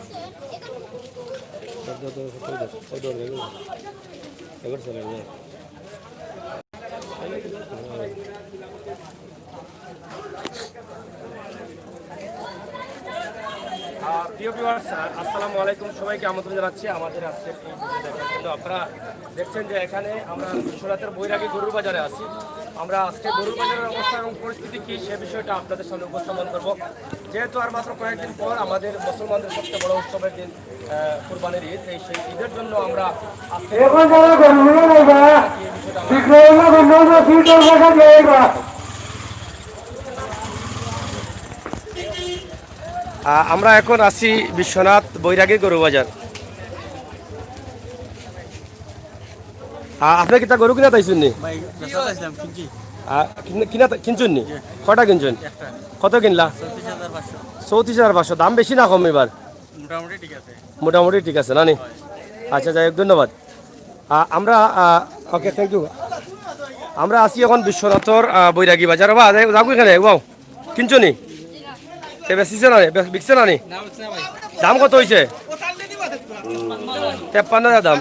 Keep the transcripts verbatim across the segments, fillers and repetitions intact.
আহ, প্রিয় ভিউয়ার্স, আসসালামু আলাইকুম। সবাইকে আমন্ত্রণ জানাচ্ছি আমাদের আজকের এই ভিডিও দেখার জন্য। আপনারা দেখছেন যে এখানে আমরা বিশ্বনাথের বৈরাগী গরুর বাজারে আছি। আমরা আজকে গরুর বাজারের অবস্থা এবং পরিস্থিতি কি, সে বিষয়টা আপনাদের সামনে উপস্থাপন করব। যেহেতু আর মাত্র কয়েকদিন পর আমাদের মুসলমানদের সবচেয়ে বড় উৎসবের দিন, আহ, কুরবানির ঈদ, এই সেই ঈদের জন্য আমরা আজকে এখন যারা গরু নিয়ে নেবা, বিক্রয় না করলে না, ফিল্টার দেখা যায়গা। আহ, আমরা এখন আছি বিশ্বনাথ বৈরাগী গরু বাজার। আহ, আপনি কিতা গরু কিনাত আইছইন নি? ভাই, বেচা লাইছিলাম, কিনছি। আহ, কিন-, কিনাত, কিনছইন নি? জি। কয়টা কিনছইন? একটা। কত কিনলা? চৌত্রিশ হাজার পাঁচশো। চৌত্রিশ হাজার পাঁচশো। দাম বেশি না কম এবার? মোটামুটি ঠিক আছে। মোটামুটি ঠিক আছে, না নি? হয়। আচ্ছা, যাই হোক, ধন্যবাদ। আহ, আমরা, আহ, ওকে, থ্যাংক ইউ। আমরা আছি এখন বিশ্বনাথর, আহ, বৈরাগী বাজার। বা, যাই, যাও এখানে, যাও। কিনছো নি? তে বেচিছে না নি? বে-, বিকছে না নি? দাম কত হইছে? তেপ্পান্ন হাজার দাম।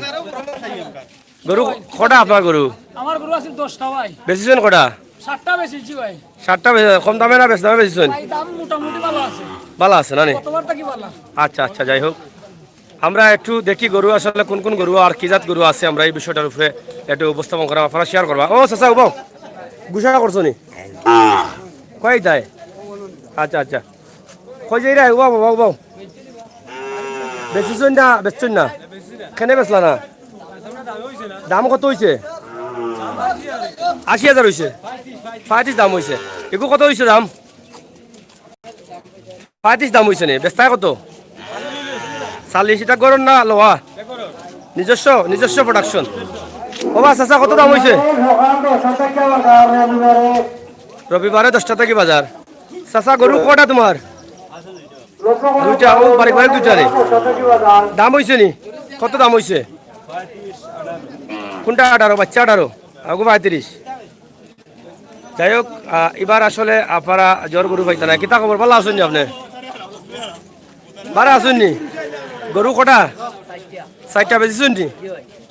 গরু কটা আপনার গরু? আমার গরু আছিল দশটা ভাই। বেচিছেন কটা? সাতটা বেচিছি ভাই। সাতটা বেচে, কম দামে না বেশি দামে বেচিছেন? ভাই, দাম মোটামুটি ভালো আছে। ভালো আছে না নি? গতবার থাকি ভালো। আচ্ছা, আচ্ছা, যাই হোক, আমরা একটু দেখি গরু আসলে কোন কোন গরু আর কি জাত গরু আছে, আমরা এই বিষয়টার উপরে একটু উপস্থাপন করাম, আপনারা শেয়ার করবা। ও চাচা, উবাও, গুসা করছো নি? কয় দেয়? আচ্ছা, আচ্ছা, কই যাই রে? উবাও, উবাও, উবাও। বেচিছইন না, বেচছইন না? কেনে বেচলা না? দাম কত হইছে? আশি হাজার হইছে। পঁয়ত্রিশ দাম হইছে। এগু কত হইছে দাম? পঁয়ত্রিশ দাম হইছে নি? বেচতায় কত? চাল্লিশ। ইটা গরুর না লওয়া? নিজস্ব, নিজস্ব প্রোডাকশন। ও বা চাচা, কত দাম হইছে? রবিবারে দশটা থাকি বাজার। চাচা, গরু কটা তোমার? দুইটা, ও বারিক বারিক দুইটা রে। দাম হইছে নি? কত দাম হইছে? কোনটা আঠারো? বাচ্চা আঠারো, আগু পঁয়ত্রিশ। যাই হোক, আহ, এবার আসলে আপনারা জোর গরু পাইতা না। কিতা খবর? ভালা আছইন নি আপনে? ভালা আছইন নি? গরু কটা? চাইরটা বেচিছইন নি?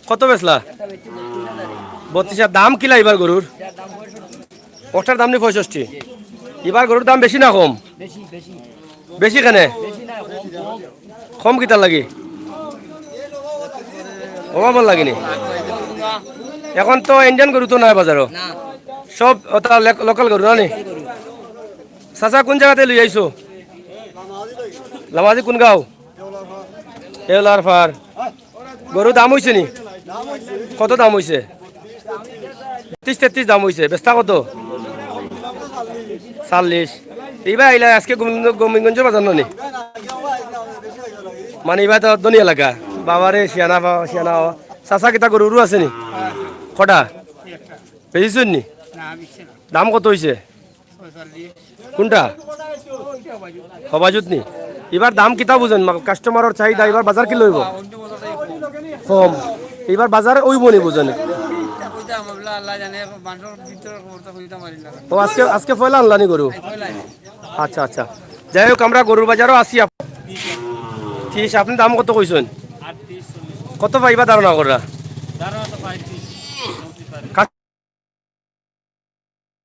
কত বেচলা? বত্রিশ। আর দাম কিলা এবার গরুর? ওটার দাম নি পঁয়ষট্টি। এবার গরুর দাম বেশি না কম? বেশি কেনে? কম কিতার লাগি? অভাবর লাগি নি? এখন তো ইন্ডিয়ান গরু তো নাই বাজারো। সব ওটা লে-, লোকাল গরু না নি? চাচা, কোন জাগাতে লই আইছো? লামাজি কোন গাঁও? এলার ফার। গরু দাম হইছে নি? কত দাম হইছে? তেত্রিশ, তেত্রিশ দাম হইছে। বেচতা কত? চাল্লিশ। ইবা আইলা আজকে গোবিন্দ-, গোবিন্দগঞ্জর বাজার না নি? মানে, ইবা তো ধনী এলাকা। বাবারে, শিয়ানা বা-, শিয়ানা ও। চাচা, কিতা গরু উরু আছে নি? কটা? বেচিছইন নি? দাম কত হইছে? কোনটা? হবাজুত নি? এবার দাম কিতা বুঝইন? মা-, কাস্টমারর চাহিদা, এবার বাজার কিলা অইবো? কম। এবার বাজার অইবো নি বুঝইন? ও, আজকে, আজকে পয়লা আনলা নি গরু? আচ্ছা, আচ্ছা। যাই হোক, আমরা গরুর বাজারো আছি। আপ-, তিরিশ, আপনে দাম কত কইছইন? কত পাইবা ধারণা কররা?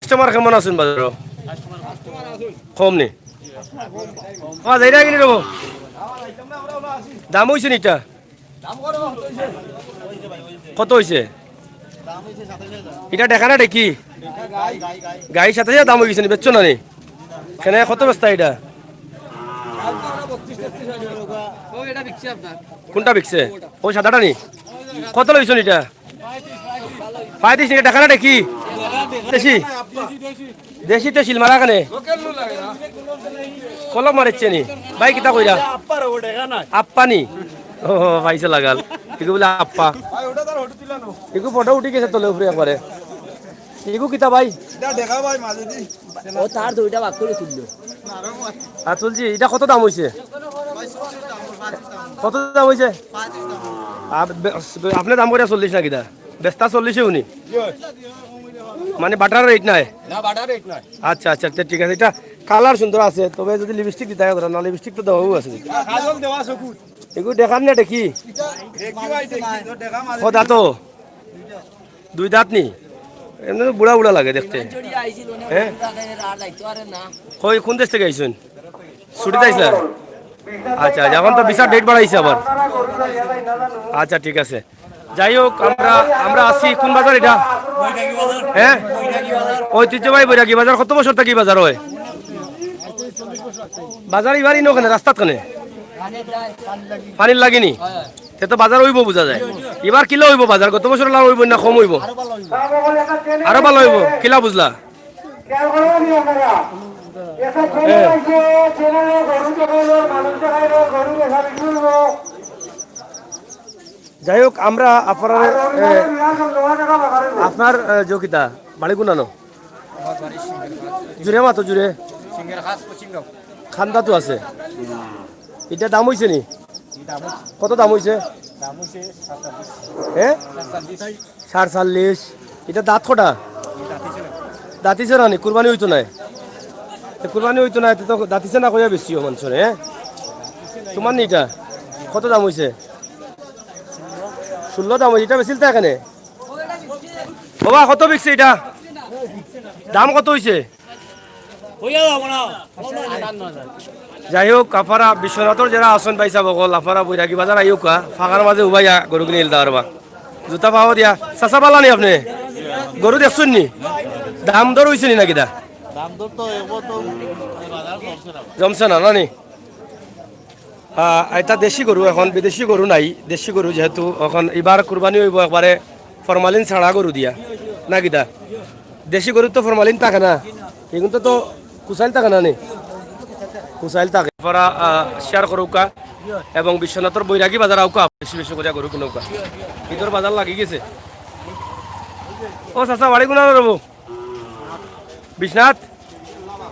কাস্টমার কেমন আছইন বাজারো? কম নি? আ, যাইরা কিনি রবো? দাম হইছে নি ইটা? কত হইছে? ইটা দেখা না দেখি? গাই সাতাইশ হাজার দাম হই গেছে নি, বেচছো না নি? কেনে, কত বেচতা ইটা? কোনটা বিকছে? ও সাদাটা নি? কত লইছইন ইটা? পঁয়ত্রিশ নি, দেখা না দেখি? দেশি? দেশি তো শিল মারা কেনে? কলম মারিচ্ছে নি? ভাই, কিতা কইরা? আপ্পা নি? ও, পাইছে লাগাল। ইগু বুলে আপ্পা। ইগু ফটো উঠি গেছে তলে উপরে একবারে। ইগু কিতা ভাই? ও তার দুইটা ভাগ করে তুললো। আর তুলছি, ইটা কত দাম হইছে? কত দাম হইছে? আর বে-, আপনে দাম করিয়া চল্লিশ না কিতা? বেচতা চল্লিশে উনি? মানে বাটার রেট নাই? না, বাটার রেট নাই। আচ্ছা, আচ্ছা, তে ঠিক আছে। ইটা কালার সুন্দর আছে, তবে যদি লিপস্টিক দিতা অয়, না, লিপস্টিক তো দেওয়াউ আছে। কাজল দেওয়া চকুত। এগু দেখার না দেখি। দেখি ভাই, দেখি, তো দেখা মাঝে। খোদা তো। দুই দাঁত নি? এমনে তো বুড়া বুড়া লাগে দেখতে। হ্যাঁ? কই, কোন দেশ থাকি আইছইন? ছুটিত আইছলা? আচ্ছা, আচ্ছা, এখন তো ভিসার ডেট বাড়াইছে আবার। আচ্ছা, ঠিক আছে। যাই হোক, আমরা, আমরা আছি কোন বাজার ইটা? হ্যাঁ? ঐতিহ্যবাহী বৈরাগী বাজার। কত বছর থাকি বাজার অয়? বাজার ইবার ইনো কেনে, রাস্তাত কেনে? পানির লাগি নি? তে তো বাজার অইবো বুঝা যায়। ইবার কিলা অইবো বাজার? গত বছর লাও অইবো না কম অইবো? আরো ভালা অইবো। কিলা বুঝলা? হ্যাঁ। যাই হোক, আমরা আপনার, এ, আপনার, এ, জকিতা বাড়ি কোনানো? জুরে মাতো, জুরে। খান্দা তো আছে। ইটা দাম অইছে নি? কত দাম অইছে? হ্যাঁ? সাড়ে চাল্লিশ। ইটা দাঁত কটা? দাঁতিছে না নি? কুরবানি অইতো নায়। তে কুরবানি অইতো নায়, তে তো দাঁতিছে না কইয়া বেশি মানষরে, হ্যাঁ? তোমার নি ইটা? কত দাম অইছে? ষোলো দাম অইছে। ইটা বেচিলতা কেনে? বাবা, কত বিকছে ইটা? দাম কত অইছে? যাই হোক, আফারা বিশ্বনাথর যেরা আছইন ভাইসাব অকল, আফারা বৈরাগী বাজার আইউক্কা, ফাঁকার মাঝে উবাইয়া গরু কিনিলতা পারবা। জুতা পাও দিয়া। চাচা, ভালা নি আপনে? গরু দেখছইন নি? দাম দর অইছে নি না কিতা? দাম দর তো এবার তো জমছে না, না নি? আহ, এটা দেশি গরু, এখন বিদেশি গরু নাই। দেশি গরু যেহেতু, এখন ইবার কুরবানি অইবো একবারে ফরমালিন ছাড়া গরু দিয়া, না কিতা? দেশি গরু তো ফরমালিন থাকে না, এগুন তো, তো কুচাইল থাকে না নি? কুচাইল থাকে। আফারা, আহ, শেয়ার করউক্কা এবং বিশ্বনাথর বৈরাগী বাজার আউক্কা, বেশি বেশি করিয়া গরু কিনউক্কা। ইদর বাজার লাগি গেছে। ও চাচা, বাড়ি কোনানো রবো? বিশ্বনাথ?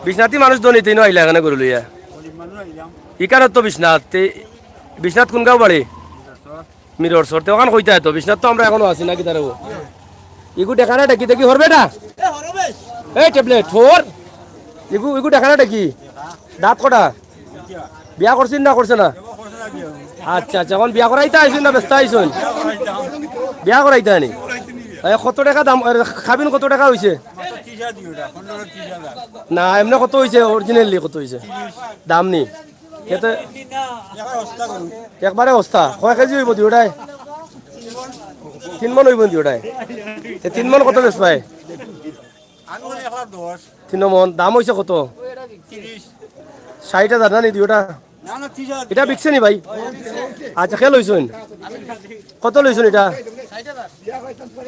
বিশ্বনাথি মানুষ ধনী, তিনও আইলা এখানে গরু লইয়া। ইকানো তো বিশ্বনাথ, তে বিশ্বনাথ কোন গাঁও বাড়ি? মিরর সর। তে ওখান কইতা তো, বিশ্বনাথ তো আমরা এখনো আছি না কিতা রে? ইগু দেখা না, দেখি দেখি হরবে এটা। এই ট্যাবলেট, হর। ইগু, ইগু দেখা না দেখি। দাঁত কটা? বিয়া করছইন না করছে না? আচ্ছা, আচ্ছা, এখন বিয়া করাইতা আইছইন না বেচতা আইছইন? বিয়া করাইতা নি? এ, কত টাকা দাম, এ, খাবিন কত টাকা অইছে? না, এমনে কত অইছে, অরিজিনালি কত অইছে? দাম নি? এতে একবারে অস্তা। কয় কেজি অইবো দুইটায়? তিন মন অইবো দুইটায়। এ, তিন মন কত বেচবায়? তিন মন। দাম অইছে কত? ষাইট হাজার না নি দুইটা? ইটা বিকছে নি ভাই? আচ্ছা, কে লইছইন? কত লইছইন ইটা?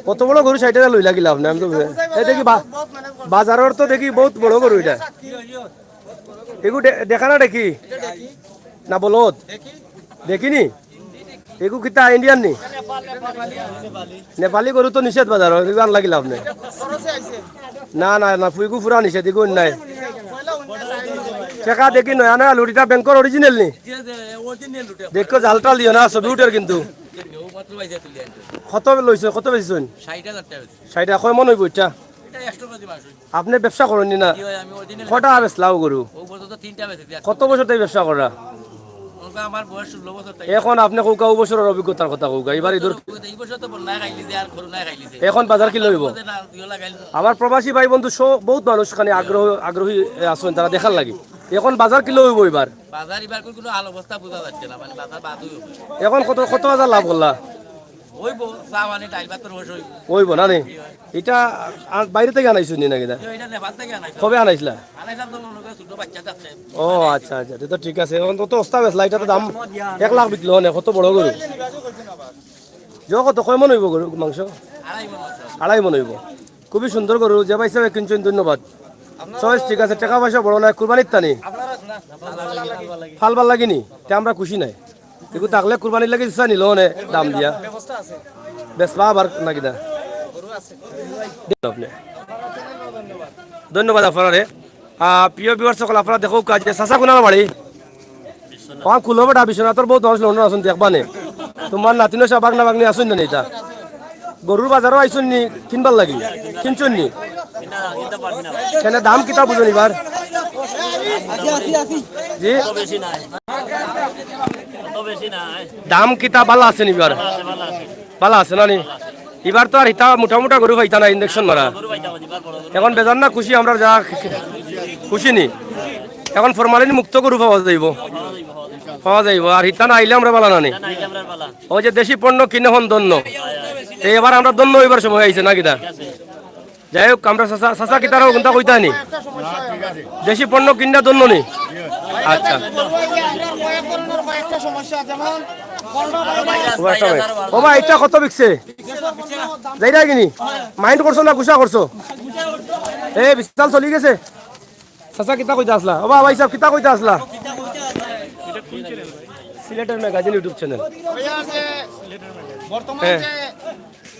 কত বড় গরু ষাইট হাজার লইলা কিলা আপনে? আমি তো বুঝি না। এ দেখি বা-, বাজারর তো দেখি বউত বড় গরু ইটা। এগু দে-, দেখা না দেখি? না বলদ? দেখি নি? এগু কিতা ইন্ডিয়ান নি? নেপালি গরু তো নিষেধ বাজার, এগু আনলা কিলা আপনে? না, না, না, ফুইগু পুরা নিষেধ, এগু নাই। টেকা দেখি নয়া নয়া লুটিটা ব্যাংকর অরিজিনাল নি? দেখো জাল টাল দিও না, ছবি উঠের কিন্তু। কত লইছে, কত বেচছইন? ষাইট। কয় মন অইবো ইটা? আপনে ব্যবসা করইন নি না? কটা বেচলা অউ গরু? কত বছর থাকি ব্যবসা কররা? এখন আপনে কউক্কা, অউ বছরর অভিজ্ঞতার কথা কউক্কা। ইবার ইদর এখন বাজার কিলা অইবো? আমার প্রবাসী ভাই বন্ধু সহ বউত মানুষ খানি আগ্রহ, আগ্রহী, এ, আছইন, তারা দেখার লাগি। এখন বাজার কিলা অইবো ইবার? বাজার ইবার কুনু হাল অবস্থা বুঝা যাচ্ছে না, মানে বাজার বাদ অইবো। এখন কত, কত হাজার লাভ করলা? অইবো, চা পানি, ডাইল ভাত তো রোজ অইবো। অইবো না নি? ইটা আর বাইরে থাকি আনাইছো নি না কিতা? ইটা নেপাল থাকি আনাইছি। কবে আনাইছলা? আনাইছিলাম তো মনে করে ছোট বাচ্চা থাকতে। ও আচ্ছা, আচ্ছা, তে তো ঠিক আছে। এখন তো, তো অস্তা বেচলা, ইটা তো দাম এক লাখ বিকলো অনে, কত বড় গরু। কত, কয় মন অইবো গরু মাংস? আড়াই মন অইবো। খুবই সুন্দর গরু, যে ভাইসাবে কিনছইন ধন্যবাদ। চয়েস ঠিক আছে, টেকা পয়সা বড় নায়, কুরবানির তা নি? ফালবার লাগি নি? তে আমরা খুশি নায়। এগু থাকলে কুরবানির লাগি দিছা নিলো অনে দাম দিয়া। বেচবা আবার না কিতা? আপনে। ধন্যবাদ আপনারে। আহ, প্রিয় viewers সকল, আপনারা দেখউক্কা যে চাচা কোনানো বাড়ি? অখান খুলো বেটা, বিশ্বনাথর বউত মানুষ লন্ডন আছইন, দেখবা নে। তোমার নাতিন অইছে, বাগনা বাগনি আছইন না নি ইতা? গরুর বাজারো আইছইন নি কিনবার লাগি? কিনছইন নি? কেনে দাম কিতা বুঝইন ইবার? জি। দাম কিতা ভালা আছে নি এবার? ভালা আছে না নি? এবার তো আর হিতা মোটা মোটা গরু পাইতা না, ইঞ্জেকশন মারা। এখন বেজার না খুশি আমরা, যা খুশি নি? এখন ফরমালিন মুক্ত গরু পাওয়া যাইব, পাওয়া যাইব। আর হিতা না আইলে আমরা ভালা না নি? ওই যে দেশি পণ্য কিনে হন ধন্য, এই এবার আমরা ধন্য অইবার সময় আইছে না কিতা? যাই হোক, আমরা চাচা, চাচা কিতারাও কোনটা কইতা নি? দেশি পণ্য কিনা ধন্য নি? আচ্ছা। ও ভাই, এটা কত বিকছে? যাইরা কিনি? মাইন্ড করছো না গুসা করছো? এ, বিশাল চলি গেছে। চাচা কিতা কইতা আসলা? ও বা ভাই সাহেব, কিতা কইতা আসলা? সিলেটের ম্যাগাজিন YouTube চ্যানেল। ভাইয়া, যে বর্তমানে হ্যাঁ। যে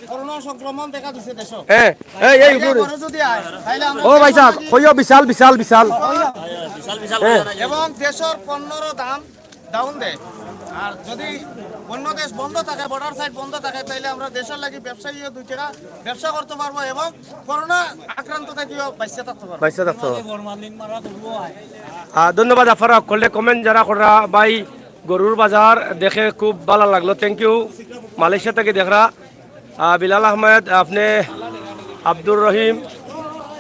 করোনা সংক্রমণ দেখা দিছে দেশো। হ্যাঁ, এই, এই উপরে। যদি আয়, তাইলে আমরা ও ভাই সাহেব, কইও বিশাল, বিশাল, বিশাল। বিশাল, বিশাল হ্যাঁ। এবং দেশর পণ্যর দাম ডাউন দেয়। আর যদি অন্য দেশ বন্ধ থাকে, বর্ডার সাইড বন্ধ থাকে, তাইলে আমরা দেশর লাগি ব্যবসায়ীও দুই টাকা ব্যবসা করতে পারবো এবং করোনা আক্রান্ত থাকিও বাঁচিয়া থাকতে পারবো। বাঁচিয়া থাকতে পারবো। আহ, ধন্যবাদ আপনারা সকলে কমেন্ট যারা করা ভাই। গরুর বাজার দেখে খুব ভালা লাগলো, থ্যাংক ইউ। মালয়েশিয়া থাকি দেখরা, আহ, বিলাল আহমেদ, আপনি আব্দুর রহিম,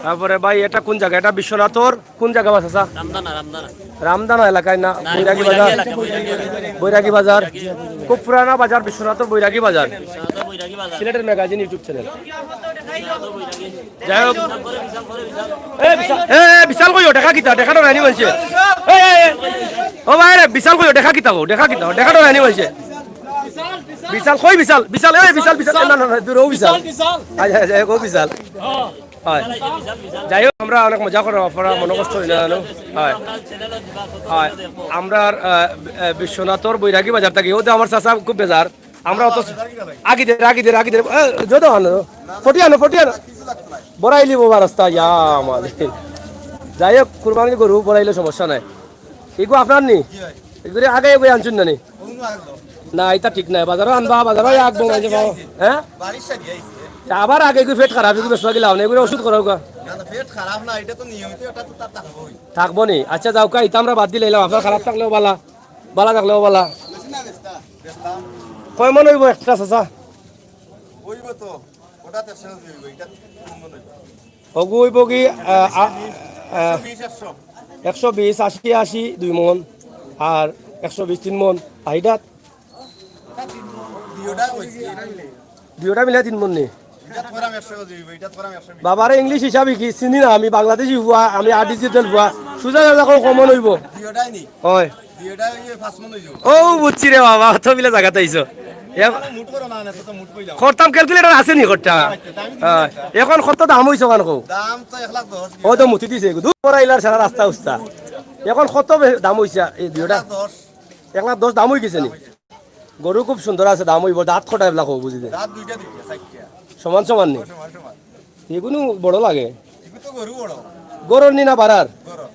তারপরে ভাই এটা কোন জাগা? এটা বিশ্বনাথর কোন জাগা বা চাচা? রামদানা, রামদানা। রামদানা এলাকায় না, না, বৈরাগী বৈরাগী বাজার। এলাকা, বৈরাগী এলাকা। বৈরাগী বাজার। খুব পুরানা বাজার, বিশ্বনাথর বৈরাগী বাজার। বিশ্বনাথর বৈরাগী বাজার। সিলেটের ম্যাগাজিন YouTube চ্যানেল। যাই হোক। এ, বিশাল, এ, বিশাল কইও, দেখা কিতা? দেখা তো রানি মানছে। এ, এ, এ। ও ভাই রে, বিশাল কইও, দেখা কিতা গো? দেখা কিতা? দেখা তো রানি মানছে। বিশাল, কই বিশাল? বিশাল, এ, বিশাল, বিশাল। এ, না, না, না, দূর, ও বিশাল। বিশাল, বিশাল। আচ্ছা, আচ্ছা, ও বিশাল। হ্যাঁ। হয়। যাই হোক, আমরা অনেক মজা করি, আপনারা মনে কষ্ট হই না জানো। হয়। হয়। আমরা, আহ, আহ, বিশ্বনাথর বৈরাগী বাজার থাকি, ও তো আমার চাচা খুব বেজার। আমরা অত আগে দে, আগে দে, আগে দে। এ, যত আনো, ফটি আনো, ফটি আনো। বড়াইলি বাবা রাস্তা, ইয়া মালিক। যাই হোক, কুরবানির গরু বড়াইলে সমস্যা নাই। এগু আপনার নি? এগুলি আগে এগু আনছুন না নি? না, এটা ঠিক নাই। বাজারও আনবা, বাজারও আগ বোমাই যে পাও। হ্যাঁ? তা আবার আগে এগু পেট খারাপ, এগু বেসবা গিলাও না, এগুলো ওষুধ করাও গা। না, না, পেট খারাপ না, এটা তো নিয়মিত, এটা তো তার থাকবোই। থাকবো নি? আচ্ছা, যাও কা, এটা আমরা বাদ দিলাইলাম, আপনার খারাপ থাকলেও বালা, বালা থাকলেও বালা। বেশি না, বেশটা, বেশটা। কয় মন হইব একটা, চাচা? হইব তো, ওটা তো একশো হইব, এটা তিন মন হইব। হগু হইব কি, আহ, আ-, আহ, একশো বিশ, একশো। একশো বিশ, আশি, আশি, দুই মন, আর একশো বিশ, তিন মন, আইডাত। দুইটা কইছি। দুইটা মিলে তিন মন নি? এটা তোরাম একশো হইব, এটা তোরাম একশো বিশ। বাবারে, ইংলিশ হিসাবে কি চিনি না আমি, বাংলাদেশি ফুয়া, আমি আর ডিজিটাল ফুয়া, সুজা সাজা কম কমন হইব। দুইটাই নি? হয়। ও, বুঝছি রে বাবা, অত মিলে জাগাত আইছো। এ, মুঠ করো না, না, তো মুঠ কইলাম। করতাম, ক্যালকুলেটর আছে নি করতা? আচ্ছা, তা আমি দিলাম। হ্যাঁ, এখন কত দাম হইছে ওখান কো? দাম তো এক লাখ দশ। ও তো মুতি দিছে, দূর করা ইলার সারা রাস্তা উস্তা। এখন কত বে-, দাম হইছে এই দুইটা? এক লাখ দশ। এক লাখ দশ দাম হই গেছে নি? গরু খুব সুন্দর আছে, দাম হইব, দাঁত কটা এবলা কো বুঝি দে। দাঁত দুইটা, দুইটা, চারটা। সমান সমান নি? সমান সমান। এগুলো বড় লাগে। এগুলো তো গরু বড়। গরুর নি না বাড়ার? গরু।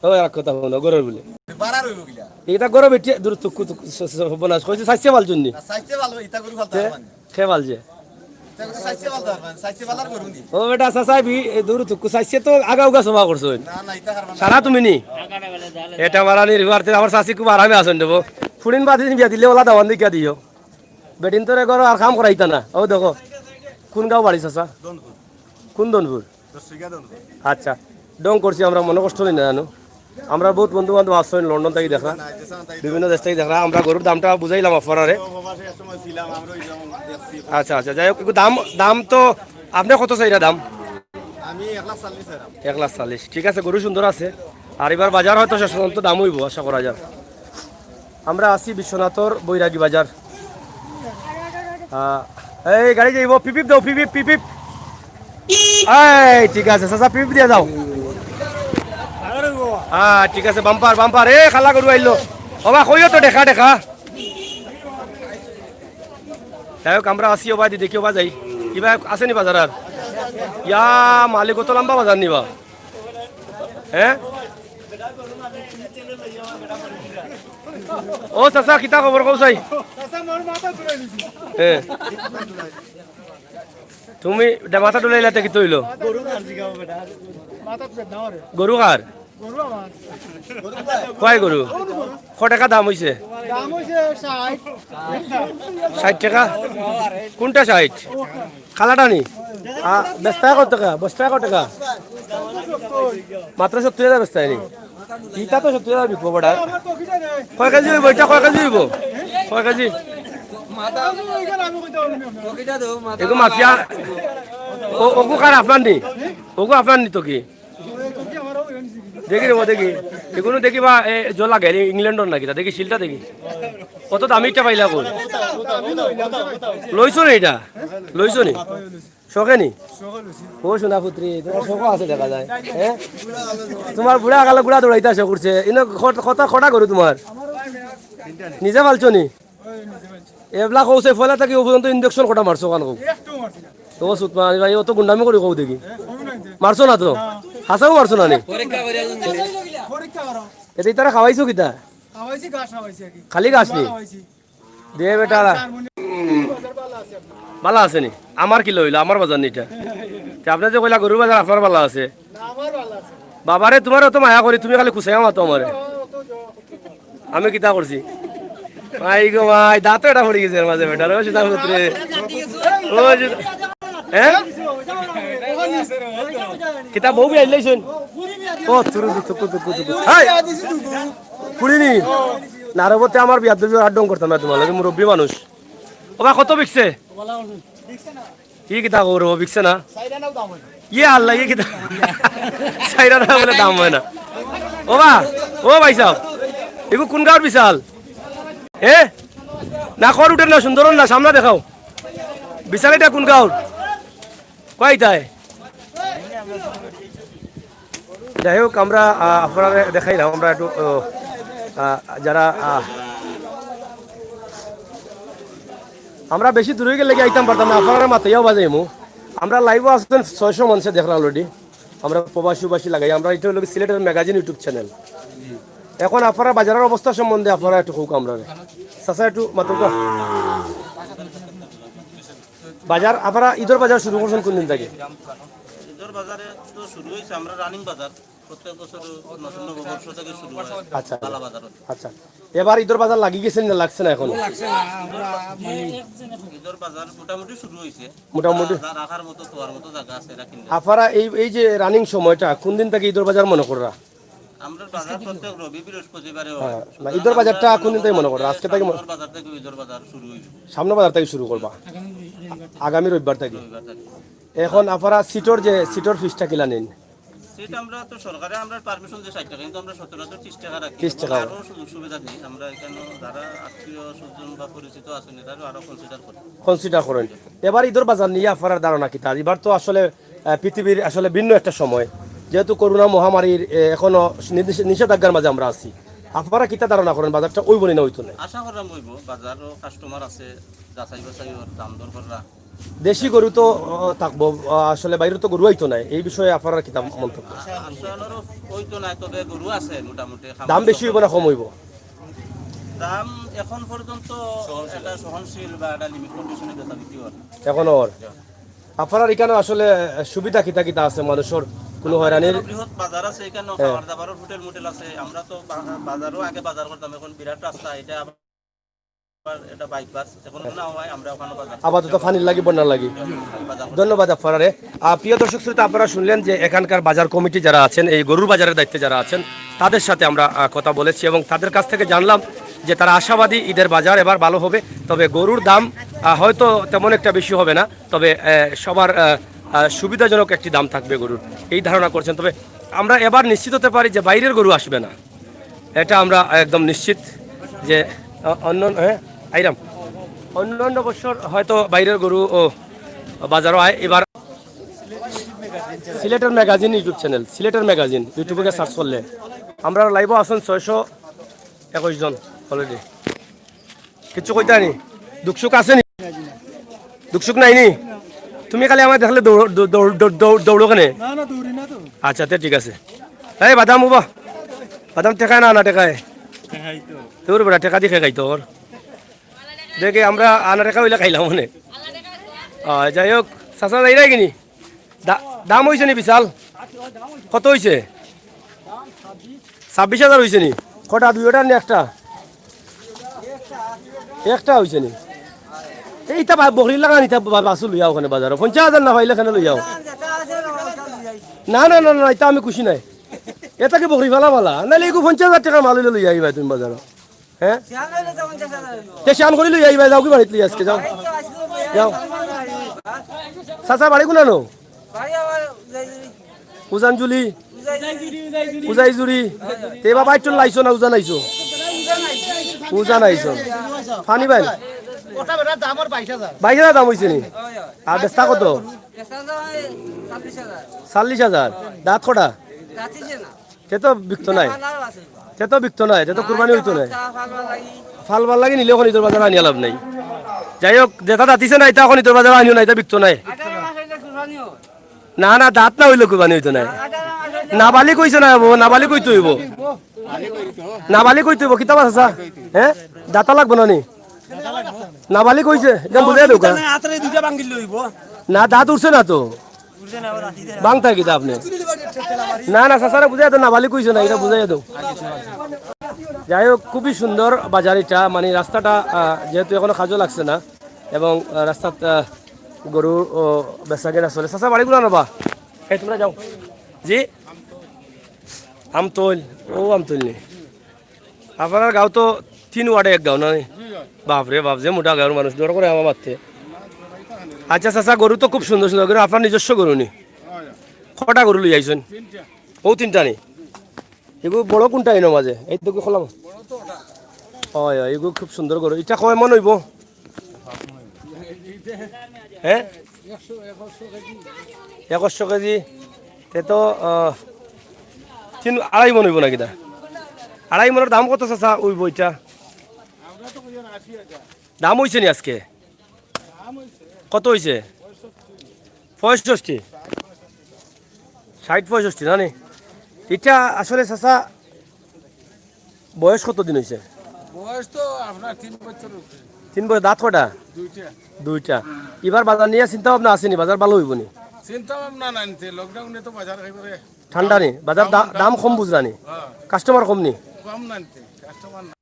ও, এক কথা হুনো, গরুর বলে। বাড়ার হইব কিলা? এটা গরু বেটি দূর তুকু তুকু স-, স-, সর্বনাশ। কইছে সাইজে ভালো জন্য। না, সাইজে ভালো, এটা গরু ফালতে তে? পারবা না। খে ভালো যে। এটা গরু সাইজে ভালো পারবা না, সাইজে ভালার গরু নি। ও বেটা, চাচা, বি-, এ দূর তুকু সাইজে তো আগা উগা সভা করছো। না, না, এটা পারবা না। সারা তুমি নি? এটা মারানির হুয়ারতে আমার চাচি খুব আরামে আছেন দেবো। ফুড়িন বাদি বিয়া দিলে ওলা দাওয়ান দেখিয়া দিও। বেটিন তোরে গরো আর কাম করাইতা না। ও দেখো, কোন গাঁও বাড়ি চাচা? দনপুর। কোন দনপুর? দশ বিঘা দনপুর। আচ্ছা, ডং করছি আমরা, মনে কষ্ট নেই না জানো। আমরা বহুত বন্ধু বান্ধব আসছেন লন্ডন থেকে দেখরা, না, এই যে সামনে তাই বিভিন্ন দেশ থেকে দেখরা। আমরা গরুর দামটা বুঝাইলাম আপনারে। তো বাবা সে এক সময় ছিলাম, আমরা ওই যেমন দেখছি। আচ্ছা, আচ্ছা, যাই হোক, একটু দাম, দাম তো আপনি কত চাইরা দাম? আমি এক লাখ চল্লিশ চাইলাম। এক লাখ চল্লিশ, ঠিক আছে, গরু সুন্দর আছে। আর এবার বাজার হয়তো শেষ পর্যন্ত দাম হইব, আশা করা যায়। আমরা আছি বিশ্বনাথর বৈরাগী বাজার। আহ, এই গাড়ি যাইব, পিপিপ দাও, পিপিপ, পিপিপ। এই, ঠিক আছে, চাচা, পিপিপ দিয়ে যাও। হ্যাঁ, ঠিক আছে, বাম্পার, বাম্পার। এ, খালা গরু আইলো। ওবা, কইও তো, দেখা, দেখা। যাই হোক, আমরা আছি, ওবা, দি দেখি, ওবা, যাই। কিবা আছে নি বাজার আর? ইয়া, মালিক, কত লম্বা বাজার নিবা? হ্যাঁ? ও চাচা, কিতা খবর কও চাই? হ্যাঁ। তুমি দে-, মাথা ডুলাইলাতে কিতা হইলো? গরু কার? কয় গরু? ক টেকা দাম অইছে? দাম অইছে ষাইট। ষাইট টেকা? কুনটা ষাইট? কালাটা নি? আ, বেচতায় কত টেকা? বেচতায় কত টেকা? মাত্র সত্তইর হাজার বেচতায় নি? ইটা তো সত্তইর হাজার বিকবো বেটা। কয় কেজি অইবো ইটা? কয় কেজি অইবো? কয় কেজি? এগু মাফিয়া। ও, ওগু কার, আপনার নি? ওগু আপনার নি তো কি? দেখি রে, দেখি। এগুলো দেখি বা, এ, জল লাগে, এ, ইংল্যান্ডর নাকি তা? দেখি, সিলটা দেখি। কত দামি ইটা পাইলা কই? লইছো নি ইটা? লইছো নি? শখে নি? ও সোনা পুত্রী, তোমার শখও আছে দেখা যায়। হ্যাঁ? তোমার বুড়া কালে বুড়া দৌড়াইতে আসে করছে। ইনো কত, কত, কটা গরু তোমার? নিজে পালছো নি? এবলা কও সে ফয়লা থাকি ও পর্যন্ত ইঞ্জেকশন কটা মারছো কান কও? তো সুতমান ভাই, অত গুন্ডামি করি কও দেখি। মারছো না তো? হাছাউ মারছো না নি? এতে ইতারে খাওয়াইছো কিতা? খালি ঘাস নি? দে বেটা। ভালা আছে নি? আমার কিলা অইলো? আমার বাজার নি ইটা। তে আপনে যে কইলা গরুর বাজার আপনার ভালা আছে। বাবারে, তোমারে অত মায়া করি, তুমি খালি খুশাইয়া মাতো আমারে। আমি কিতা করছি? মাই গো মাই, দাঁত এটা পড়ি গেছে এর মাঝে বেটার। ও সুতা পুত্রে। ও সুতা-, হ্যাঁ? কিতা বউ বিয়া আইলাইছইন? ও, তুরু, তুকু, তুকু, তুকু। হেই! ফুড়িনি? না রে, বলতে আমার বিয়ার দুজোর আর ঢং করতাম না তোমার লগে, মুরব্বী মানুষ। ও বা, কত বিকছে? ই কিতা খবর, ও বিকছে না? ইয়ে আল্লাহ, ই কিতা? চাইর আনা বলে দাম অয় না। ও বা, ও ভাই সাহেব, এগু কোন গাঁওর বিশাল? এ? না, খড় উঠের না, সুন্দর না, সামনে দেখাও। বিশাল এটা কোন গাঁওর? কয়টায়? যাই হোক, আমরা, আহ, আপনারারে দেখাইলাম, আমরা একটু, আহ, আহ, যারা, আহ, আমরা বেশি দূরে গেলে কি আইতাম পারতাম না, আপনারারে মাতাইয়াও বাজাইমু। আমরা live-ও আছেন ছয়শো মানুষে দেখরা already। আমরা প্রবাসী উবাসী লাগাই, আমরা এটা হলো কি সিলেটের ম্যাগাজিন YouTube channel। এখন আপনারা বাজারের অবস্থা সম্বন্ধে আপনারা একটু কউক আমরারে। চাচা একটু মাতুক্কা। বাজার, আপনারা ঈদর বাজার শুরু করছেন কোন দিন থাকি? ঈদর বাজারে তো শুরু হইছে, আমরা রানিং বাজার, প্রত্যেক বছর নতুন নববর্ষ থেকে শুরু হয় আচ্ছা। বালা বাজার হতে। আচ্ছা, এবার ঈদর বাজার লাগি গেছে না লাগছে না এখনো? লাগছে না, আমরা মানে ঈদর বাজার মোটামুটি শুরু হইছে। মোটামুটি? যা রাখার মতো, থোয়ার মতো জায়গা আছে, রাখেন। আপনারা এই, এই যে রানিং সময়টা কোন দিন থাকি ঈদর বাজার মনে কররা? আমরার বাজার প্রত্যেক রবি, বৃহস্পতিবারে হয়। হ্যাঁ, না, ঈদর বাজারটা কোন দিন থাকি মনে কররা? আজকে থাকি মনে সামনের বাজার থেকে ঈদর বাজার শুরু হইবে। সামনের বাজার থাকি শুরু করবা? আগামী রবিবার থাকি। রবিবার থাকি। এখন আপনারা সিটর যে, সিটর ফিসটা কিলা নেন? সিট আমরা তো সরকারে আমরার পারমিশন দিয়ে ষাইট টেকা, কিন্তু আমরা সচরাচর ত্রিশ টেকা রাখি। ত্রিশ টেকা। আরো সুযোগ সুবিধা দিই। আমরা এখানে যারা আত্মীয় স্বজন বা পরিচিত আছেন, তারাও আরো কনসিডার করেন। কনসিডার করেন। এবার ঈদর বাজার নিয়া আপনারার ধারণা কিতা? এবার তো আসলে আহ, পৃথিবীর আসলে ভিন্ন একটা সময়, যেহেতু করোনা মহামারীর, এ, এখনো নিষে-, নিষেধাজ্ঞার মাঝে আমরা আছি। আপনারা কিতা ধারণা করেন, বাজারটা অইবো নি না অইতো না? আশা করা অইবো, বাজারও কাস্টমার আছে, যাচাই বাছাই ওর দাম দর কররা। দেশি গরু তো, আহ, থাকবো, আহ, আসলে বাইরে তো গরু আইতো না, এই বিষয়ে আপনারা কিতা মন্তব্য? আশা আনারও অইতো না, তবে গরু আছে মোটামুটি। দাম বেশি অইবো না কম অইবো? দাম এখন পর্যন্ত একটা সহনশীল বা একটা লিমিট কন্ডিশনে বেচা বিক্রি হয়। এখন ওর আপনারার এখানে আসলে, আহ, সুবিধা কিতা কিতা আছে মানুষর? কোনো হয়রানির? বৃহৎ বাজার আছে এখানে, হ্যাঁ। খাবার দাবারও হোটেল মোটেল আছে। আমরা তো বা-, বাজারও আগে বাজার করতাম, এখন বিরাট রাস্তা, এটা আবার এটা বাইপাস, এখন মনে হয় আমরা ওখানে বাজার আপাতত পানির লাগি, বন্যার লাগি। বাজার করতাম। ধন্যবাদ আপনারারে। আহ, প্রিয় দর্শক শ্রোতা, আপনারা শুনলেন যে এখানকার বাজার কমিটি যারা আছেন, এই গরুর বাজারের দায়িত্বে যারা আছেন, তাদের সাথে আমরা, আহ, কথা বলেছি এবং তাদের কাছ থেকে জানলাম যে তারা আশাবাদী ঈদের বাজার এবার ভালো হবে, তবে গরুর দাম, আহ, হয়তো তেমন একটা বেশি হবে না। তবে, আহ, সবার, আহ, আহ, সুবিধাজনক একটি দাম থাকবে গরুর, এই ধারণা করছেন। তবে আমরা এবার নিশ্চিত হতে পারি যে বাইরের গরু আসবে না, এটা আমরা একদম নিশ্চিত যে, আহ, অন্য, হ্যাঁ, আইরাম, অন্য অন্য বছর হয়তো বাইরের গরু ও বাজারও আয়। এবার সিলেটের ম্যাগাজিন YouTube চ্যানেল, সিলেটের ম্যাগাজিন YouTube-এ সার্চ করলে আমরা লাইভও আছেন ছয়শো একুশ জন already। কিচ্ছু কইতা নি? দুঃখসুখ আছে নি? দুঃখসুখ নাই নি? তুমি খালি আমায় দেখলে দৌড়, দৌড়, দৌড়, দৌড়, দৌড়ো কেনে? না, না, দৌড়ি না তো। আচ্ছা, তে ঠিক আছে। এই বাদাম উবা, বাদাম টেকায় না, না টেকায়? টেকাই তো। তোর বেটা টেকা দিয়ে খাই তোর। দেখে আমরা আনা টেকা হইলে খাইলাম মানে। আহ, যাই হোক, চাচা যাই না কিনি? দা-, দাম হইছে নি বিশাল? কত হইছে? ছাব্বিশ হাজার অইছে নি? কটা, দুইওটার নি একটা? একটা অইছে নি? এইটা বা-, বকরির লাখান ইতা বা-, বাছু লইয়া অখানো বাজারো। পঞ্চাশ হাজার না পাইলে কেনে লইয়া আও? না, না, না, না, ইতা আমি খুশি নায়। ইতা কি বকরি ফালা মালা? নাইলে ইগু পঞ্চাশ হাজার টেকার মাল অইলে লইয়া আইবায় তুমি বাজারো। হে? তে শিয়ান করি লইয়া আইবায়, যাও গি বাড়িত লইয়া আজকে, যাও। যাও। চাচা, বাড়ি কুনানো? উজানজুলি? উজাইজুরি। তে বাবা, একটু লাইছো না উজান আইছো? উজান আইছো। ফানি ভাই? ওটা বেটা দাম আর বাইশ হাজার। বাইশ হাজার দাম অইছে নি? আর বেচতা কত? চাল্লিশ হাজার। দাঁত কটা? তে তো বিকতো নায়। তে তো বিকতো নায়, তে তো কুরবানি অইতো নায়। ফালবার লাগি নিলে অখন ইদর বাজারো আনিয়া লাভ নাই। যাই হোক, যেটা দাঁতিছে না, ইতা অখন ইদর বাজারো আনিও না, ইতা বিকতো নায়। না, না, দাঁত না অইলে কুরবানি অইতো নায়। নাবালিক অইছে না, অবো, নাবালিক অইতে অইবো। নাবালিক অইতে অইবো, কিতা বা চাচা? হে? দাঁতা লাগবো না নি? নাবালিক অইছে, ইখান বুঝাই দেউক্কা। না, দাঁত উঠছে না তো। ভাংতা কিতা আপনে? না, না, চাচারে বুঝাই দেও, নাবালিক অইছে না, ইটা বুঝাই দেও। যাই হোক, খুবই সুন্দর বাজার ইটা, মানে রাস্তাটা, আহ, যেহেতু এখনো কাজও লাগছে না, এবং, আহ, রাস্তাত, আহ, গরু, ও, বেচা কিনা চলে। চাচা, বাড়ি কুনানো বা? এই, তুমরা যাও। জি? আমতল, ও আমতল নি। আপনারার গাঁও তো তিন ওয়ার্ডে এক গাঁও, না নি? বাপ রে বাপ, যে মোটা গাঁওর মানুষ, ডর করে আমার মাততে। আচ্ছা চাচা, গরু তো খুব সুন্দর সুন্দর গরু, আপনার নিজস্ব গরু নি? কটা গরু লই আইছইন? ও তিনটা নি? এগু বড় কুনটা ইনো মাঝে? এই তো খোলা। অয়, অয়, এগু খুব সুন্দর গরু। ইটা কয় মন অইবো? হে? একশো কেজি। তে তো, আহ, তিন, আড়াই মন অইবো না কিতা? আড়াই মনর দাম কত চাচা অইবো ইটা? দাম অইছে নি আজকে? কত অইছে? পঁয়ষট্টি। ষাইট পঁয়ষট্টি না নি? ইটা আসলে চাচা বয়স কতদিন অইছে? বয়স তো আপনার তিন বছর উপরে। তিন বছর, দাঁত কয়টা? দুইটা। দুইটা। ইবার বাজার নিয়া চিন্তা ভাবনা আছে নি? বাজার ভালা অইবো নি? চিন্তা ভাবনা নাই নিতে, লকডাউনে তো বাজার একেবারে ঠান্ডা নি? বাজার দা-, দাম কম বুঝরা নি? হ্যাঁ। কাস্টমার কম নি? কম না নিতে, কাস্টমার না।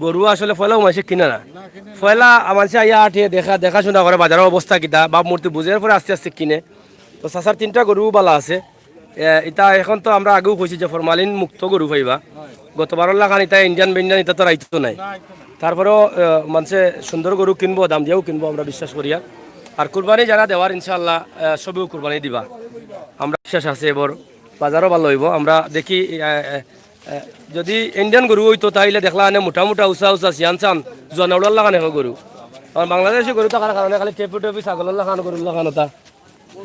গরু আসলে পয়লাও মানষে কিনে না। না, কিনে না। পয়লা মানষে আইয়া আটে দেখা, দেখাশুনা করে বাজারর অবস্থা কিতা, ভাবমূর্তি বুঝে, এরপরে আস্তে আস্তে কিনে। তো চাচার তিনটা গরু ভালা আছে। এ, ইতা এখন তো আমরা আগেও কইছি যে ফরমালিন মুক্ত গরু পাইবা। গতবারর লাখান ইতা ইন্ডিয়ান বিন্ডিয়ান ইতা তো রাইতো নাই। না, আইতো না। তারপরেও, এ, মানষে সুন্দর গরু কিনবো, দাম দিয়াও কিনবো, আমরা বিশ্বাস করিয়া। আর কুরবানি যারা দেওয়ার ইনশাআল্লাহ, এ, সবেও কুরবানি দিবা। আমরা বিশ্বাস আছে এবার বাজারও ভালা অইবো। আমরা দেখি, এ, এ, এ, যদি ইন্ডিয়ান গরু অইতো তাইলে দেখলা আনে মোটা মোটা উচা উচা সিয়ান চান জুয়ান আউলার লাখান এক গরু। আর বাংলাদেশি গরু থাকার কারণে খালি টেপি টেপি ছাগলর লাখান গরুর লাখান ওটা।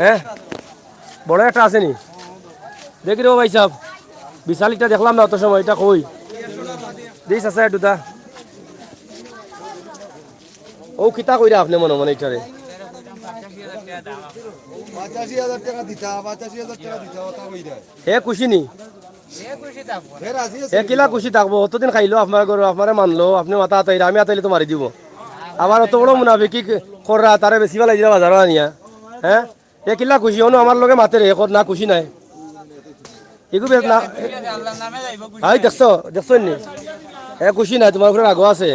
হে? বড় একটা আছে নি? দেখি রে ও ভাই সাব, বিশাল ইটা দেখলাম না অত সময়, ইটা কই? দেখিস আছে একটু তা। ও কিতা কইরা আপনে মনে মনে ইটারে? পঁচাশি হাজার টেকা দিতা, পঁচাশি হাজার টেকা দিতা, ওটা কইরা। হে খুশি নি? এ কিলা খুশি থাকবো? অতদিন খাইলো আপনার গরু, আপনারে মানলো, আপনে মাথা আতাইরা, আমি আতাইলে তো মারি দিবো। আবার অত বড় মুনাফিকি কররা, তারে বেশি বেলা দিলা বাজারো আনিয়া। হে? এ কিলা খুশি? অনো আমার লগে মাতের, এ কর না খুশি নায়। এগু বেশ না। হাই দেখছো, দেখছো নি? এ খুশি নায়, তুমার উপরে রাগও আছে।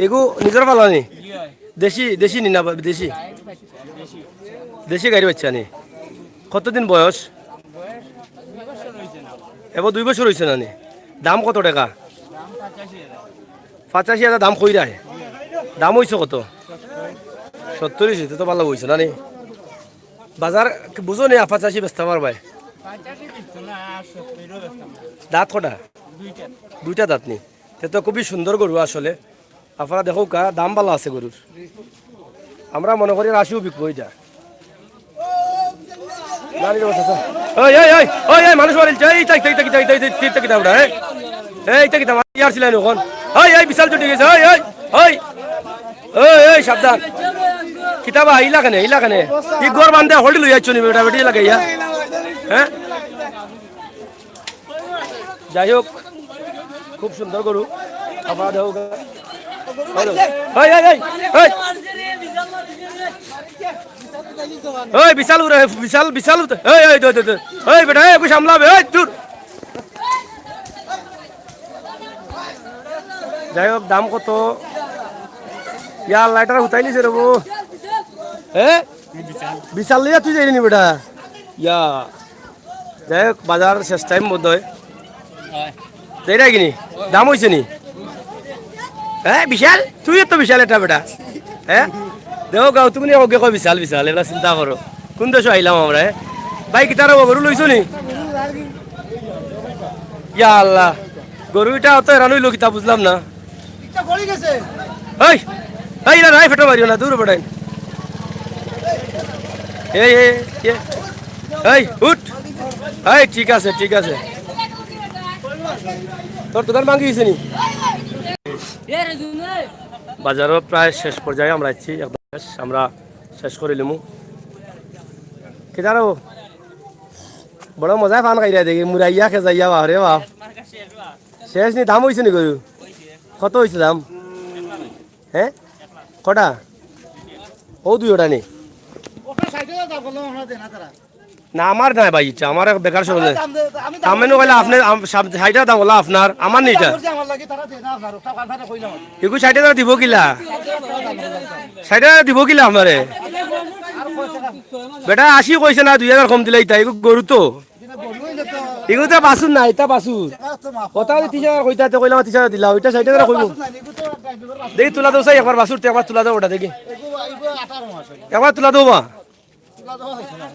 এগু নিজর ফালা নি? দেশি, দেশি নি না বা-, দেশি? দেশি গাইর বাইচ্চা নি? কতদিন বয়স? এবো দুই বছর অইছে না নি? দাম কত টেকা? পঁচাশি হাজার দাম কইরায়। দাম অইছে কত? সত্তর অইছে, তে তো ভালা অইছে না নি? বাজার বুঝো নি, পঁচাশি বেচতা পারবায়? দাঁত কটা? দুইটা দাঁত নি? তে তো খুবই সুন্দর গরু আসলে। আপনারা দেখউক্কা, দাম ভালা আছে গরুর। আমরা মনে করি আশিও বিকবো ইটা। না, নিলে বস আছে। ওই, ওই, ওই, ওই, ওই, মানুষ মারিলছে। এই, তাই, তাই, তাই, তাই, তাই, তাই, তাই, তাই, তাই, তাই, এই। এই, তাই, তাই, ইয়ার ছিলেন ওখান। ওই, এই, বিশাল চুটি গেছে। ওই, ওই, ওই। ওই, ওই, সাবধান। কিতাবা, ইলা কেনে, ইলা কেনে? ই ঘর বান্ধে হল্ডি লইয়া আইছো নি, বেটা, বেটি লাগাইয়া। হ্যাঁ? যাই হোক, খুব সুন্দর গরু। আবার দেখো। এই, এই, এই, এই। এই, বিশাল উড়ে, বিশাল, বিশাল উড়ে। এই, এই, দে, দে, দে। এই, বেটা, এই, একটু সামলাবে, এই, দূর। যাই হোক, দাম কত? ইয়া, লাইটার হুতাই নিছে রে বউ। হ্যাঁ, বিশাল লইয়া তুই যাইনি বেটা। ইয়া, যাই হোক, বাজার শেষ টাইম বোধ হয়। দেরা কিনি? দাম অইছে নি? হ্যাঁ, বিশাল? তুই তো বিশাল এটা বেটা। হ্যাঁ, দেখো গাও, তুমি নি ওকে কো বিশাল বিশাল, এবার চিন্তা করো। কোন দেশো আইলাম আমরা, হ্যাঁ? ভাই, কিতারা গরু লইছো নি? ইয়া আল্লাহ, গরু ইটা অত হেরান অইলো কিতা বুঝলাম না। এই, এই, না, নাই, ফেটো মারিও না, দূর বেটাইন। এই, এই, এই, এই, উঠ। এই, ঠিক আছে, ঠিক আছে। তোর দোকান ভাঙি গেছে নি? বাজারও প্রায় শেষ পর্যায়ে আমরা আছি, একদম শেষ। আমরা শেষ করিলিমু। কিতারো? বড় মজায় পান খাইরা দেখি, মুরাইয়া খেজাইয়া, বাপ রে বাপ। শেষ নি, দাম অইছে নি গরু? কত অইছে দাম? হ্যাঁ? কটা? ও দুইওটা নি? না, আমার নাই ভাই, ইটা আমার এক বেকার সঙ্গে। দাম দে, আমি দাম আমি নু কইলে আপনি, আম-, সাব-, ষাইট হাজার দাম অইলো আপনার, আমার নি ইটা। এগু ষাইট হাজার দিব কিলা? ষাইট হাজার দিব কিলা আপনারে? বেটা আশি কইছে না, দুই হাজার কম দিলে ইতা, এগু গরু তো। এগুলো তো বাছুর না, ইটা বাছুর। কথা হইলে তিরিশ হাজার কইতা, তে কইলাম তিরিশ হাজার দিলাও, ইটা ষাইট হাজার কইবো। দেখি তুলা দেও চাই একবার বাছুর, তে একবার তুলা দেও ওটা দেখি। একবার তুলা দেও বা।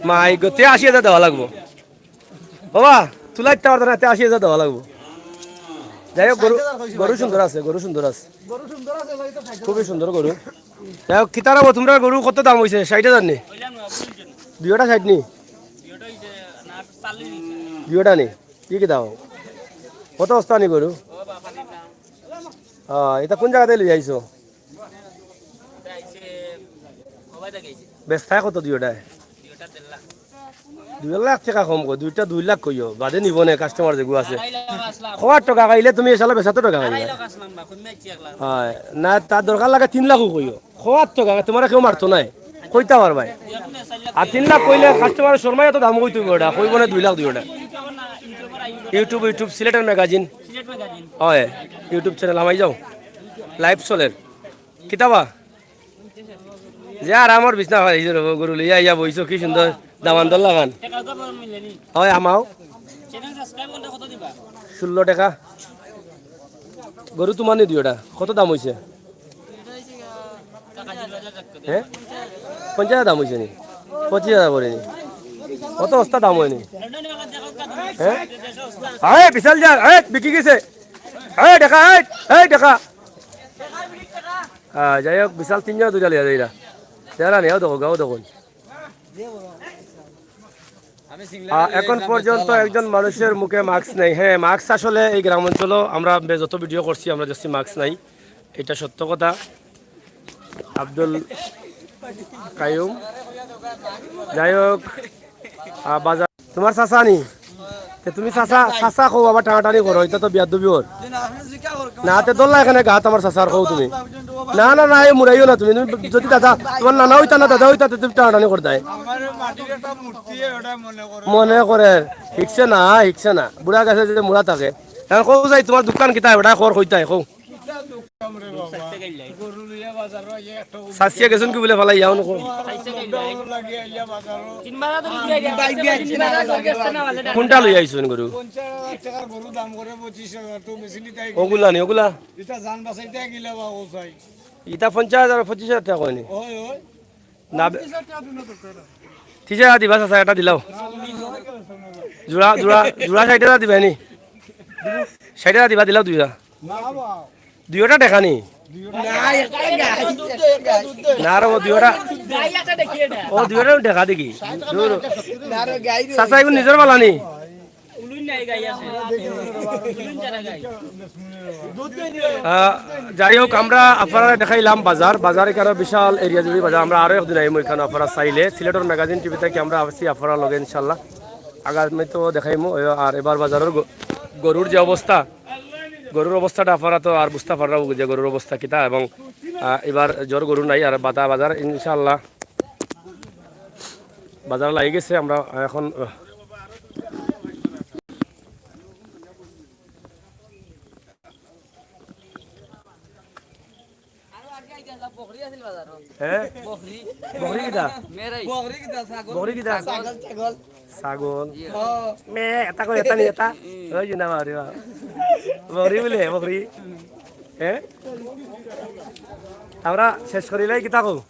মাই গো, তে আশি হাজার দেওয়া লাগবো। বাবা, তুলা দিতে পারতো না, তে আশি হাজার দেওয়া লাগবো। যাই হোক, গরু, গরু সুন্দর আছে, গরু সুন্দর আছে। খুবই সুন্দর গরু। যাই হোক, কিতারা গো, তোমরা গরু কত দাম অইছে? ষাইট হাজার নি? দুইওটা ষাইট নি? দুইওটা নি? কি কি দাম? কত বস্তা নি গরু? হ্যাঁ, ইটা কোন জাগাত লই আইছো? বেচতায় কত দুইওটায়? দুই লাখ টেকা কম কই, দুইটা দুই লাখ কইও, বাদে নিবো নে, কাস্টমার যেগু আছে। কওয়ার টেকা খাইলে তুমি এসালা বেচাতো টেকা খাইলে। হয়, না, তার দরকার লাগে তিন লাখও কইও। কওয়ার টেকা, তুমারে কেউ মারতো নায়, কইতা পারবায়। আর তিন লাখ কইলে কাস্টমার শরমাইয়া তো দাম কইতো অইবো, ইটা কইবো না দুই লাখ দুইওটা। YouTube, YouTube, সিলেটের ম্যাগাজিন। হয়, YouTube চ্যানেল হামাই যাও, লাইভ চলের। কিতাবা? যে আরামর বিছনা পাইছো রে, গরু লইয়া আইয়া বইছো, কি সুন্দর দামান্দর লাখান। হয়, আমাও। ষোলো টেকা। গরু তুমার নি দুইওটা? কত দাম অইছে? হ্যাঁ? পঞ্চাশ হাজার দাম অইছে নি? পঁচিশ হাজার পড়ে নি? কত সস্তা দাম অয় নি? হ্যাঁ? আরে, বিশাল যা, এই, বিকি গেছে। এই, দেখা, এই, এই, দেখা। হ্যাঁ, যাই হোক, বিশাল তিনজন দুইটা লইয়া যাইরা। যারা নেও দেখো, গাও দেখো। আহ, এখন পর্যন্ত একজন মানুষের মুখে মাস্ক নেই। হ্যাঁ, মাস্ক আসলে এই গ্রাম অঞ্চলও আমরা বে-, যত ভিডিও করছি, আমরা দেখছি মাস্ক নাই, এটা সত্য কথা। আব্দুল কাইয়ুম, যাই হোক, আহ, বাজার তুমার চাচা নি? তে তুমি চাচা, চাচা কও, আবার টানাটানি করো, ইটা তো বিয়াদবি অর। না, তে দল্লা এখানে গাত আমার চাচার কও তুমি। না, না, না, এই মুরাইও না তুমি। তুমি যদি দাদা, তুমার নানা অইতা না, দাদা অইতা, তে তুমি টানাটানি করতায়। মনে করে। হিকছে না, হিকছে না। বুড়া গাছে যে মুড়া থাকে। এখন কও যাই, তুমার দোকান কিতা, বেটা, কর কইতায়, কও। চাচিয়ে গেছইন কি বুলে ফালাই যাও নকো। কোনটা লই আইছইন গরু? পঞ্চাশ হাজার টেকার গরু দাম করে পঁচিশ হাজার, তো বেশি নিতে আইগেলে। ওগুলা নি, ওগুলা? ইটা জান বাঁচাইতে গেলে বা ও চাই। ইটা পঞ্চাশ হাজার, পঁচিশ হাজার টেকা কয়নি? ওই, ওই। না, বে- পঁচিশ হাজার টেকা দিন তো করে। ত্রিশ হাজার দিবা, চাচা, এটা দিলাও। জোড়া, জোড়া, জোড়া ষাইট হাজার দিবা নি? ষাইট হাজার দিবা, দিলাও দুইটা। না বা। দুইটা দেখা নি? না, একটা গাই। না রে, ও দুইটা। গাই একটা দেখি এটা। ও দুইটা দেখা দেখি। দূর। না রে, গাই রে। চাচা, এগুলো নিজর বালা নি? উলুন নাই গাই আছে। উলুন ছাড়া গাই। আহ, যাই হোক, আমরা আপনারারে দেখাইলাম বাজার। বাজার এখানে বিশাল এরিয়া জুড়ে বাজার। আমরা আরো একদিন আইমু এখানে, আপনারা চাইলে। সিলেটর ম্যাগাজিন টিভি থাকি আমরা আছি আপনারার লগে ইনশাল্লাহ। আগামী তো দেখাইমু। ওই আর এবার বাজারের গ-, গরুর যে অবস্থা, গরুর অবস্থাটা আপনারা তো আর বুঝতা পাররা যে গরুর অবস্থা কিতা। এবং, আহ, এবার জোর গরু নাই, আর বাতা বাজার ইনশাল্লাহ বাজার লাগি গেছে। আমরা এখন, আহ, হ্যাঁ? বকরি কিতা? বকরি কিতা? ছাগল। ছাগল। ছাগল। মে, এটা করে, এটা নিয়ে, এটা। ওই যে না, বাবা রে বাবা। বকরি বলে, বকরি। হ্যাঁ? আমরা শেষ করিলাই কিতা কও?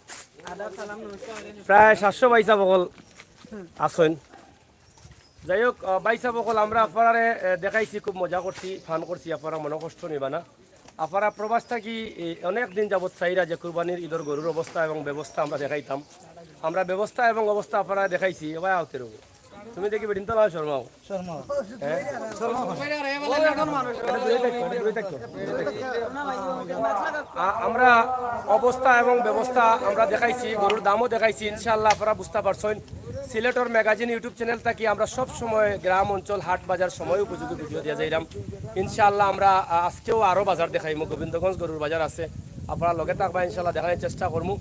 প্রায় সাতশো বাইসা বকল আছইন। যাই হোক, আহ, বাইসা বকল আমরা আপনারারে, আহ, দেখাইছি, খুব মজা করছি, ফান করছি, আপনারা মনো কষ্ট নিবা না। আপনারা প্রবাস থাকি, এ, অনেক দিন যাবত চাইরা যে কুরবানির ঈদর গরুর অবস্থা এবং ব্যবস্থা আমরা দেখাইতাম। আমরা ব্যবস্থা এবং অবস্থা আপনারা দেখাইছি, এবার আওতে রবো। তুমি দেখি বেটিন তো না শর্মাও। শর্মাও। হ্যাঁ? এটা দূরে থাকো, এটা দূরে থাকো, এটা দূরে থাকো। আ-, আমরা অবস্থা এবং ব্যবস্থা আমরা দেখাইছি, গরুর দামও দেখাইছি। ইনশাআল্লাহ আপনারা বুঝতে পারছেন, সিলেটর ম্যাগাজিন YouTube চ্যানেল থাকি আমরা সব সময় গ্রাম অঞ্চল, হাট বাজার সময় উপযোগী ভিডিও দিয়া যাইরাম। ইনশাআল্লাহ আমরা, আ, আজকেও আরো বাজার দেখাইমু। গোবিন্দগঞ্জ গরুর বাজার আছে, আপনারা লগে থাকবা, ইনশাআল্লাহ দেখানোর চেষ্টা করমু।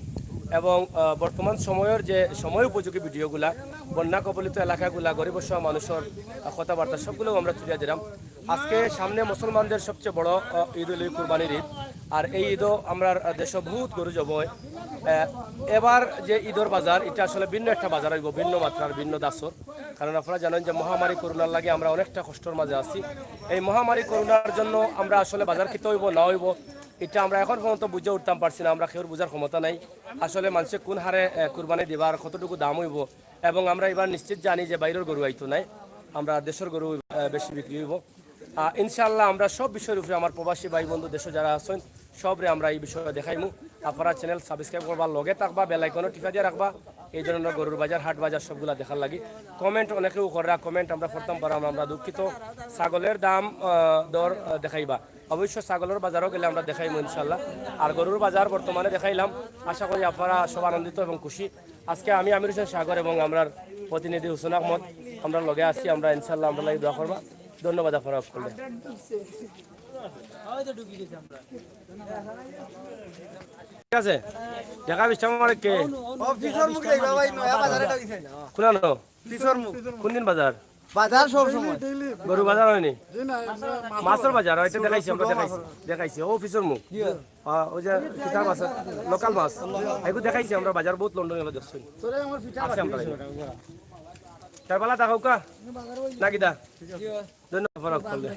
এবং, আ, বর্তমান সময়র যে সময় উপযোগী ভিডিওগুলা, বন্যা কবলিত এলাকাগুলা, গরিব অসহায় মানুষের, আ, কথাবার্তা সবগুলোও আমরা তুলিয়া দিলাম। আজকে সামনে মুসলমানদের সবচেয়ে বড়, আহ, ঈদ হইল কুরবানির ঈদ। আর এই ঈদও আমরার, আহ, দেশো বহুত গরু জব হয়। আহ, এবার যে ঈদর বাজার, এটা আসলে ভিন্ন একটা বাজার হইব, ভিন্ন মাত্রার, ভিন্ন দাসর। কারণ আপনারা জানেন যে মহামারী করোনার লাগি আমরা অনেকটা কষ্টর মাঝে আছি। এই মহামারী করোনার জন্য আমরা আসলে বাজার কিতা হইব না হইব, এটা আমরা এখন পর্যন্ত বুঝে উঠতাম পারছি না, আমরা কেউর বুঝার ক্ষমতা নাই। আসলে মানুষে কোন হারে, আহ, কুরবানি দিবা আর কতটুকু দাম হইব, এবং আমরা এবার নিশ্চিত জানি যে বাইরের গরু আইতো নাই, আমরা দেশের গরু, আহ, বেশি বিক্রি হইব। আহ, ইনশাআল্লাহ আমরা সব বিষয়ের উপরে আমার প্রবাসী ভাই বন্ধু দেশে যারা আছেন, সবরে আমরা এই বিষয়ে দেখাইমু। আপনারা চ্যানেল সাবস্ক্রাইব করবা, লগে থাকবা, বেল আইকনও টিপা দিয়ে রাখবা। এই ধরনের গরুর বাজার, হাট বাজার সবগুলা দেখার লাগি। কমেন্ট অনেকেও কররা, কমেন্ট আমরা পড়তাম পারাম, আমরা দুঃখিত। ছাগলের দাম, আহ, দর, আহ, দেখাইবা। অবশ্য ছাগলের বাজারও গেলে আমরা দেখাইমু ইনশাআল্লাহ। আর গরুর বাজার বর্তমানে দেখাইলাম, আশা করি আপনারা সব আনন্দিত এবং খুশি। আজকে আমি আমির হোসেন সাগর এবং আমরার প্রতিনিধি হোসেন আহমদ, আমরা লগে আছি, আমরা ইনশাআল্লাহ আমরা লাগি দোয়া করবা। ধন্যবাদ আপনারা সকলকে। ঠিক আছে, দেখা বিশ টাকা আমার কে? অফিসের মুখ দেখবা ভাই, নয়া বাজারে ঢুকিছে। কোন আনো? অফিসের মুখ। কোন দিন বাজার? বাজার সব সময়। গরু বাজার হয়নি? মাছের বাজার, ওইটা দেখাইছি, আমরা দেখাইছি, দেখাইছি। ও অফিসের মুখ। আহ, ওই যে কিতা মাছ, লোকাল মাছ। এগু দেখাইছি আমরা বাজার, বহুত লন্ডন গেলে দেখছি। আছে আমরা। তার বেলা দেখাও কা? না কিতা? ধন্যবাদ, ফরক করলে।